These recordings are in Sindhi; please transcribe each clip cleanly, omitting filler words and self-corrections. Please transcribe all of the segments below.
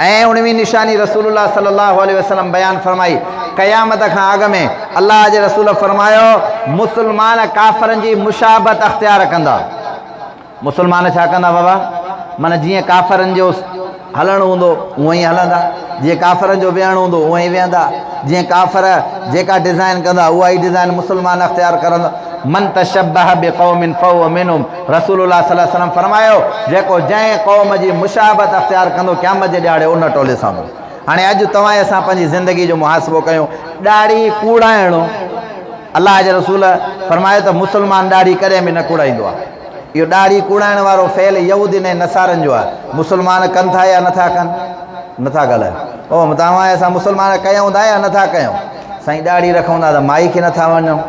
۽ اڻويهين نشاني رسول الله صلي الله عليه وسلم بيان فرمائي، قيامت کان اڳ ۾ الله جي رسول فرمايو، مسلمان ڪافرن جي مشابهت اختيار ڪندا. مسلمان ڇا ڪندا بابا؟ معنيٰ جيئن ڪافرن جو هلڻ هوندو اونئن ئي هلندا، جيئن ڪافرن جو ويهڻ هوندو اونئن ئي ويهندا، جيئن ڪافر جيڪا ڊزائن ڪندا اها ئي ڊزائن مسلمان اختيار ڪرندا. من تشبه بقوم فهو منهم رسول الله صلي الله عليه وسلم فرمايو، جيڪو جنهن قوم جي مشابهت اختيار ڪندو قيامت جي ڏهاڙي ان ٽولي سان هوندو. هاڻي اڄ توهان ۽ اسان پنهنجي زندگي جو محاسبو ڪيون، ڏاڙهي ڪوڙائڻ، الله جي رسول فرمايو ته مسلمان ڏاڙهي ڪڏهن به نه ڪوڙائيندو آهي. اهو ڏاڙهي ڪوڙائڻ وارو فعل يهودين ۽ نصارن جو آهي. مسلمان ڪن ٿا يا نٿا ڪن؟ نٿا ڳالهايو. او توهان ۽ اسان مسلمان ڪيون ٿا يا نٿا ڪيون؟ سائين ڏاڙهي رکون ٿا ته مائي کي نٿا وڃون.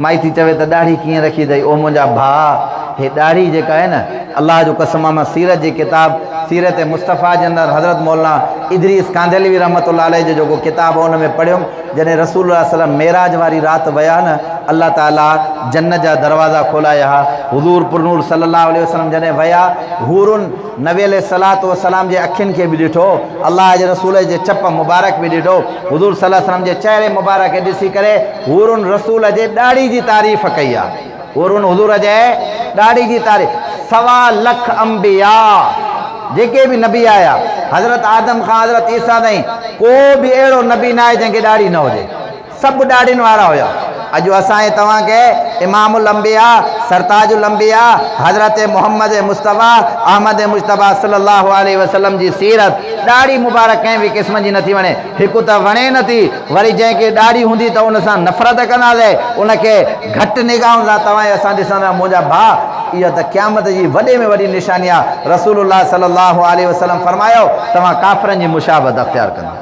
مائي ٿي چوي ته ڏاڙهي ڪيئن رکي اٿئي؟ او منهنجا ڀاء! هي ڏاڙهي جيڪا آهي نه، الله جو قسم آ مان سيرت جي ڪتاب سيرت مصطفيٰ جي اندر حضرت مولانا ادريس ڪانڌلوي رحمة الله عليه جو جيڪو ڪتاب آهي ان ۾ پڙهيم، جڏهن رسول الله صلي الله عليه وسلم معراج واري رات ويا نه، الله تعاليٰ جنت جا دروازا کولايا ها، حضور پرنور صلي الله عليه وسلم جڏهن ويا، حورن نبي عليه الصلوة والسلام جي اکين کي به ڏٺو، الله جي رسول جي چپ مبارڪ به ڏٺو، حضور صلي الله عليه وسلم جي چهري مبارڪ کي ڏسي ڪري حورن رسول جي ڏاڙهي جي تعريف ڪئي آ. حورن حضور جي ڏاڙهي جي تعريف سوا لک انبياء جيڪي به نبي آيا حضرت آدم کان حضرت عيسيٰ تائين ڪو به اهڙو نبي ناهي جنهن کي ڏاڙهي نه هجي. سڀ ڏاڙهين وارا هيا. اڄ اسان ۽ توهان کي امام الانبياء، سرتاج الانبياء حضرت محمد مصطفيٰ احمد مجتبيٰ صلي الله عليه وسلم جي سيرت ڏاڙهي مبارڪ ڪنهن به قسم جي نٿي وڻي. هڪ ته وڻي نٿي، وري جنهن کي ڏاڙهي هوندي ته ان سان نفرت ڪنداسين، ان کي گهٽ نگاهن سان توهان ۽ اسان ڏسندا. منهنجا ڀاء! اها ته قيامت جي وڏي ۾ وڏي نشاني آهي. رسول الله صلي الله عليه وسلم فرمايو، توهان ڪافرن جي مشابهت اختيار ڪندا.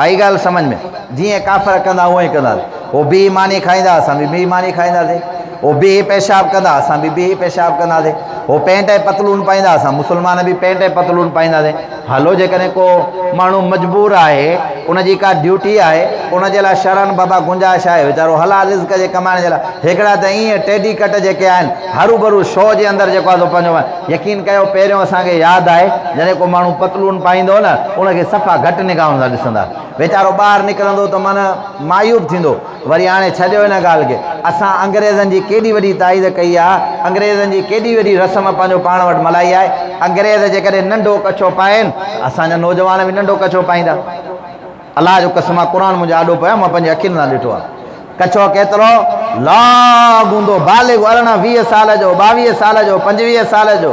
آئي ڳالهه سمجهه ۾؟ جيئن ڪافر ڪندا اونئن ئي ڪنداسين. هو بيهي ماني کائيندا اسان به بيهي ماني کائينداسين. هو بيهي پيشاب ڪندا اسان به بيهي پيشاب ڪنداسين. هو پينٽ ۽ پتلون پائيندا اسان مسلمان به پينٽ ۽ پتلون پائينداسين. هلو جيڪڏهن ڪو ماڻهو مجبور آهي ان جي ڪا ڊيوٽي آهي ان جي لاء شرعن بابا گنجائش آهي ويچارو حلال رزق جي ڪمائڻ جي لاء هڪڙا ته ائين ٽيڊي ڪٽ جيڪي آهن هروڀرو شو جي اندر جيڪو آهي سو پنهنجو يقين ڪيو پهريون اسان کي ياد آهي جڏهن ڪو ماڻهو پتلون پائيندو هو نه ان کي صفا گهٽ نگاهن سان ڏسندا ويچارو ٻاهر نڪرندو ته معنيٰ معيوب ٿيندو وري هاڻي ڇڏيو ان ڳالهه کي اسان انگريزن جي ڪيڏي وڏي تائيد ڪئي آهي انگريزن جي ڪيڏي وڏي رسم پنهنجو پاڻ وٽ ملائي آهي انگريز جيڪڏهن ننڍو ڪڇو پائين ته اسان جا نوجوان به ننڍو ڪڇو پائيندا الله جو قسم آ قرآن منهنجي آڏو پيو آ مان پنهنجي اکين سان ڏٺو آ ڪڇو ڪيترو لاڳ هوندو بالغ 18 20 سال جو 22 سال جو 25 سال جو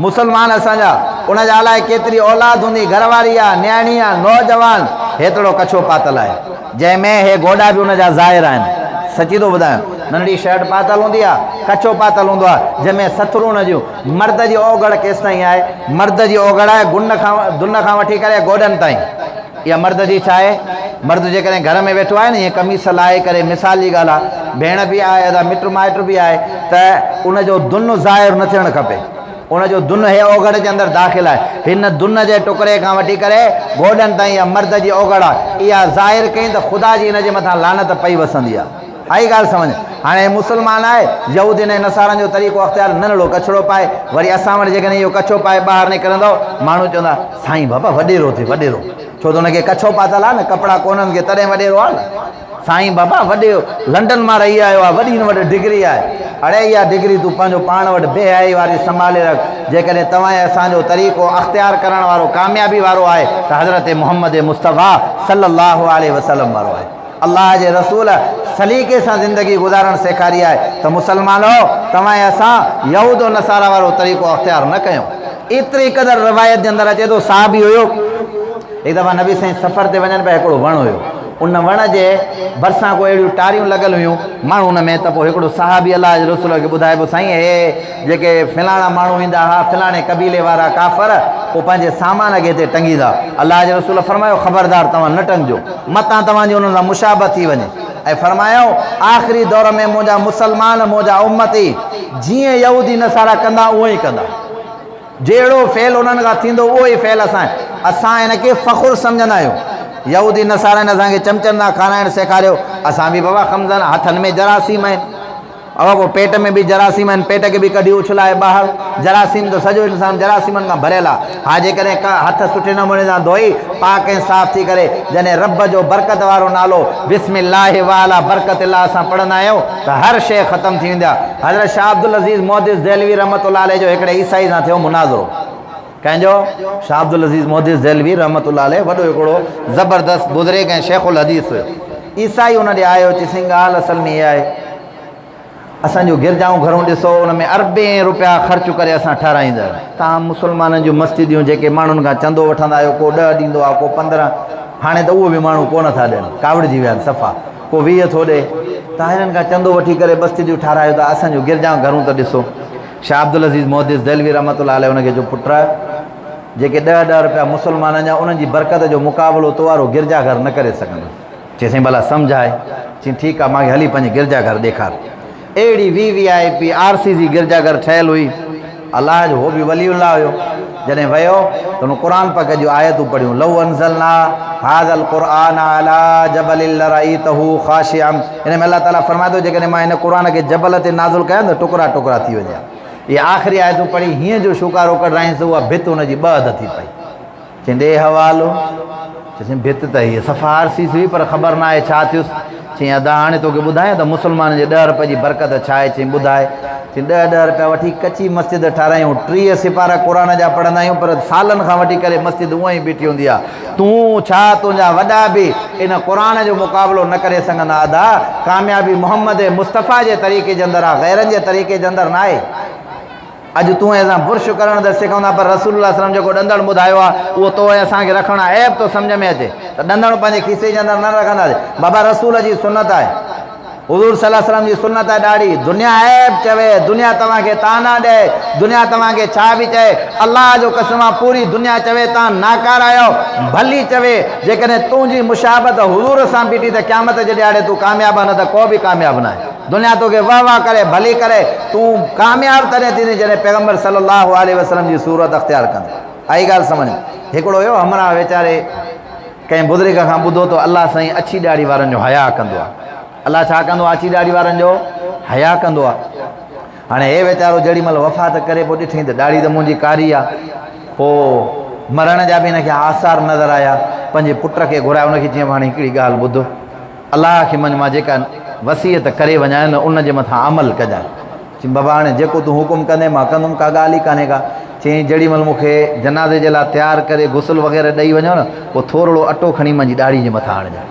مسلمان اسان جا ان جا الائي ڪيتري اولاد هوندي گهر واري آ نياڻي آ نوجوان هيترو ڪڇو پاتل آهي جنهن ۾ هي گوڏا به ان جا ظاهر آهن سچي ٿو ٻڌايان ننڍڙي شرٽ پاتل هوندي آ ڪڇو پاتل هوندو آ جنهن ۾ سترون جون مرد جي اوگهڙ ڪيستائين آهي؟ مرد جي اوگهڙ آهي گن کان دن کان وٺي ڪري گوڏن تائين. اها مرد جي ڇا آهي؟ مرد جيڪڏهن گهر ۾ ويٺو آهي نه ائين قميص لاهي ڪري مثال جي ڳالهه آهي ڀيڻ به آهي ادا مٽ مائٽ به آهي ته ان جو دن ظاهر نه ٿيڻ کپي. ان جو دن هي اوگهڙ جي اندر داخل آهي. هن دن جي ٽڪري کان وٺي ڪري گوڏن تائين اها مرد جي اوگهڙ آهي. اها ظاهر ڪئين ته خدا جي هن جي مٿان لعنت پئي وسندي آهي. آئي ڳالهه سمجهه. هاڻي هي مسلمان آهي، يهودين ۽ نصارن جو طريقو اختيار ننڍڙو ڪڇڙو پائي، وري اسان وٽ جيڪڏهن اهو ڪڇو پائي ٻاهر نڪرندو، ماڻهو چوندا، سائين بابا وڏيرو ٿي وڏيرو. ڇو ته هن کي ڪڇو پاتل آهي نه، ڪپڙا ڪونهن کي تڏهن وڏيرو آهي نه. سائين بابا وڏيرو لنڊن مان رهي آيو آهي، وڏي هن وٽ ڊگري آهي. اڙي اها ڊگري تون پنهنجو پاڻ وٽ بي حيائي واري سنڀالي رک. جيڪڏهن توهان ۽ اسان جو طريقو اختيار ڪرڻ وارو ڪاميابي وارو آهي ته حضرت محمد مصطفيٰ صلي الله عليه وسلم وارو آهي. الله جي رسول سليقي سان زندگي گذارڻ سيکاري آهي ته مسلمانو! توهان ۽ اسان يهود و نصارا وارو طريقو اختيار نه ڪيون. ايتري قدر روايت جي اندر اچي ٿو صحابي هيو هڪ دفعا نبي سائين سفر تي وڃن پيا هڪڙو وڻ هيو ان وڻ جي ڀرسان ڪو اهڙيون ٽاريون لڳل هيون ماڻهو ان ۾ ته پوء هڪڙو صحابي الله جي رسول کي ٻڌائي پيو سائين هي جيڪي فلاڻا ماڻهو ايندا ها، فلاڻي قبيلي وارا ڪافر، پوء پنهنجي سامان کي هتي ٽنگيندا. الله جي رسول فرمايو، خبردار توهان نه ٽنگجو، متان توهان جي انهن سان مشابهت ٿي وڃي. ۽ فرمايائون، آخري دور ۾ منهنجا مسلمان، منهنجا امتي، جيئن يهودي نصارا ڪندا اونئن ئي ڪندا. جهڙو فعل انهن کان ٿيندو اهو ئي فعل اسان اسان هن کي فخر سمجهندا آهيون. يهودي نصارن اسان کي چمچن سان کارائڻ سيکاريو، اسان به بابا خمزن هٿن ۾ جراثيم آهن. اهو پوء پيٽ ۾ به جراثيم آهن، پيٽ کي به ڪڍي اڇلائي ٻاهر. جراثيم ته سڄو انسان جراثيمن کان ڀريل آهي. ها جيڪڏهن ڪا هٿ سٺي نموني سان ڌوئي، پاڪ ۽ صاف ٿي ڪري جڏهن رب جو برڪت وارو نالو بسم الله وعلي برڪت الله سان پڙهندا آهيون ته هر شيء ختم ٿي ويندي آهي. حضرت شاهه عبدالعزيز محدث دهلوي رحمة الله عليه جو هڪڙي عيسائي سان ٿيو مناظرو. ڪنهن جو؟ شاهه عبدالعزيز محدث دهلوي رحمة الله عليه وڏو هڪڙو زبردست بزرگ ۽ شيخ الحديث هيو. عيسائي ان ڏي آيو چي سائين ڳالهه اصل ۾ اها آهي اسان جون گرجائون گهرون ڏسو ان ۾ اربين روپيا خرچ ڪري اسان ٺهرائيندا آهيون توهان مسلمانن جون مسجديون جيڪي ماڻهن کان چندو وٺندا آهيو ڪو 10 ڏيندو آهي ڪو 15 هاڻي ته اهو به ماڻهو ڪونه ٿا ڏين ڪاوڙجي ويا آهن صفا ڪو 20 ٿو ڏي توهان هنن کان چندو وٺي ڪري مسجديون ٺهرايو ٿا اسان جون گرجائون گهرون ته ڏسو شاهه عبدالعزيز محدث دهلوي رحمة الله عليه ان کي چيو پٽ جيڪي ڏهه ڏهه روپيا مسلمانن جا انهن جي برڪت جو مقابلو تو وارو گرجا گهر نه ڪري سگهندو. چيس سائين ڀلا سمجهاء. چيائين ٺيڪ آ مان کي هلي پنهنجي گرجا گهر ڏيکار. اهڙي V V I P R C C گرجا گهر ٺهيل هئي. الله جو هو به ولي الله هيو. جڏهن ويو ته هن قرآن پاڪ جون آيتون پڙهيون لو انزلنا هذا القرآن علي جبل لرأيته خاشعا ان ۾ الله تعالي فرمائي ٿو جيڪڏهن مان هن قرآن کي جبل تي نازل ڪيان ته ٽڪرا ٽڪرا ٿي وڃي ها. اهي آخري آيتون پڙهي هيئن جو شوڪارو ڪڍرايائينس ته اها ڀت هن جي ٻه اڌ ٿي پئي. چيائين ڏي حوالو. چيس ڀت ته هيء صفا آرسيس هئي پر خبر ناهي ڇا ٿيس. چيائين ادا هاڻي توکي ٻڌايان ته مسلمانن جي ڏهه رپئي جي برڪت ڇا آهي؟ چيائين ٻڌاء. چيائين ڏهه ڏهه رپيا وٺي ڪچي مسجد ٺاهرايون. 30 سپارا قرآن جا پڙهندا آهيون پر سالن کان وٺي ڪري مسجد اونئن ئي بيٺي هوندي آهي. تون ڇا تنهنجا وڏا به ان قرآن جو مقابلو نه ڪري سگهندا ادا ڪاميابي محمد مصطفيٰ جي طريقي جي اندر آ غيرن جي طريقي جي اندر ناهي. اڄ تون ۽ اسان برش ڪرڻ ته سکون ٿا پر رسول الله صلعم جيڪو ڏندڻ ٻڌايو آ اهو تو ۽ اسان کي رکڻ عيب ٿو سمجهه ۾ اچي ته ڏندڻ پنهنجي کيسي جي اندر نه رکنداسين بابا رسول جي سنت آهي. حضور صلي الله عليه وسلم جي سنت آهي ڏاڙهي، دنيا عيب چوي، دنيا توهان کي طعنا ڏئي، دنيا توهان کي ڇا به چئي، الله جو قسم آ پوري دنيا چوي توهان ناڪاره آهيو، ڀلي چوي، جيڪڏهن تنهنجي مشابهت حضور سان بيٺي ته قيامت جي ڏهاڙي تون ڪامياب آهين نه ته ڪو به ڪامياب ناهي. دنيا توکي واه واه ڪري ڀلي ڪري، تون ڪامياب تڏهن ٿيندين جڏهن پيغمبر صلي الله عليه وسلم جي صورت اختيار ڪندين. آئي ڳالهه سمجهه ۾؟ هڪڙو هيو همراهه ويچاري ڪنهن بزرگ کان ٻڌو ته الله سائين اڇي ڏاڙهي وارن جو حياء ڪندو آهي. الله ڇا ڪندو آهي؟ اڇي ڏاڙهي وارن جو حياء ڪندو آهي. هاڻي هي ويچارو جهڙي مهل وفات ڪري پوء ڏٺائين ته ڏاڙهي ته منهنجي ڪاري آهي. پوء مرڻ جا به هن کي آثار نظر آيا. پنهنجي پٽ کي گهرائي ان کي چيائين هاڻي هڪڙي ڳالهه ٻڌ. الله کي مڃ مان جيڪا وصيت ڪري وڃان نه ان جي مٿان عمل ڪجانء. چيم بابا هاڻي جيڪو تون حڪم ڪندين مان ڪندم ڪا ڳالهه ئي ڪانهي ڪا. چيائين جهڙي مهل مون کي جنازي جي لاء تيار ڪري غسل وغيره ڏئي وڃو نه پوء ٿورڙو اٽو کڻي منهنجي ڏاڙهي جي مٿان هڻجانء.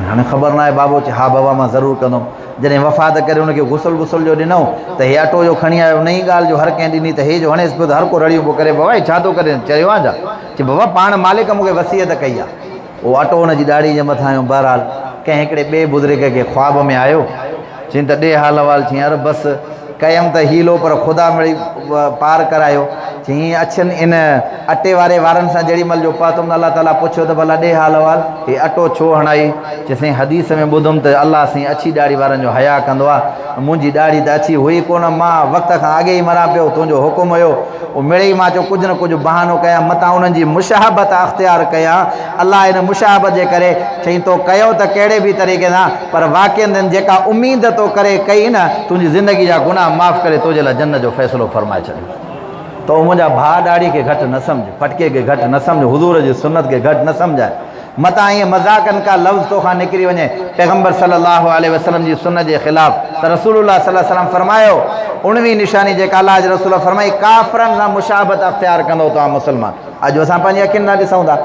هاڻي خبر ناهي بابو چي ها بابا مان ضرور ڪندم. جڏهن وفات ڪري ان کي غسل وسل جو ڏنائون ته هي اٽو جو کڻي آيو انهي ڳالهه جو هر ڪنهن ڏني ته هي جو هڻيس پيو ته هر ڪو رڙيون پيو ڪري بابا هي ڇا ٿو ڪرين چريو آهين ڇا؟ چي بابا پاڻ مالڪ مون کي وصيت ڪئي آهي. اهو اٽو ان جي ڏاڙهي جي مٿان هنيو. بهرحال ڪنهن هڪڙي ٻئي بزرگ کي خواب ۾ آيو. چيائين ته ڏي حال احوال. چيائين يار بس ڪيم ته حيلو پر خدا مڙئي پار ڪرايو. چيائين اڇن ان اٽي واري وارن سان جهڙي مهل جو پهتم ته الله تعاليٰ پڇيو ته ڀلا ڏي حال احوال هي اٽو ڇو هڻائي؟ چيائين سائين حديث ۾ ٻڌم ته الله سائين اڇي ڏاڙهي وارن جو حياء ڪندو آهي. منهنجي ڏاڙهي ته اڇي هئي ڪونه مان وقت کان اڳي ئي مران پيو تنهنجو حڪم هيو. اهو مڙئي مان چيو ڪجهه نه ڪجهه بهانو ڪيان متان انهن جي مشاهبت اختيار ڪيان الله ان مشاهبت جي ڪري چئين تو ڪيو ته ڪهڙي به طريقي سان پر واقعن جيڪا اميد تو ڪري ڪئي نه تنهنجي زندگي جا گناهه معاف ڪري تو جي لاء جنت جو فيصلو فرمائي ڇڏيو تو منهنجا ڀاء ڏاڙهي کي گهٽ نه سمجهه پٽڪي کي گهٽ نه سمجهه حضور جي سنت کي گهٽ نه سمجهائي متان ائين مذاقن ڪا لفظ توکان نڪري وڃي پيغمبر صلي الله عليه وسلم جي سنت جي خلاف ته رسول الله صلي الله عليه وسلم فرمايو اڻويهين نشاني جيڪا الله جي رسول فرمائي ڪافرن سان مشابهت اختيار ڪندو توهان مسلمان اڄ اسان پنهنجي اکين سان ڏسون ٿا.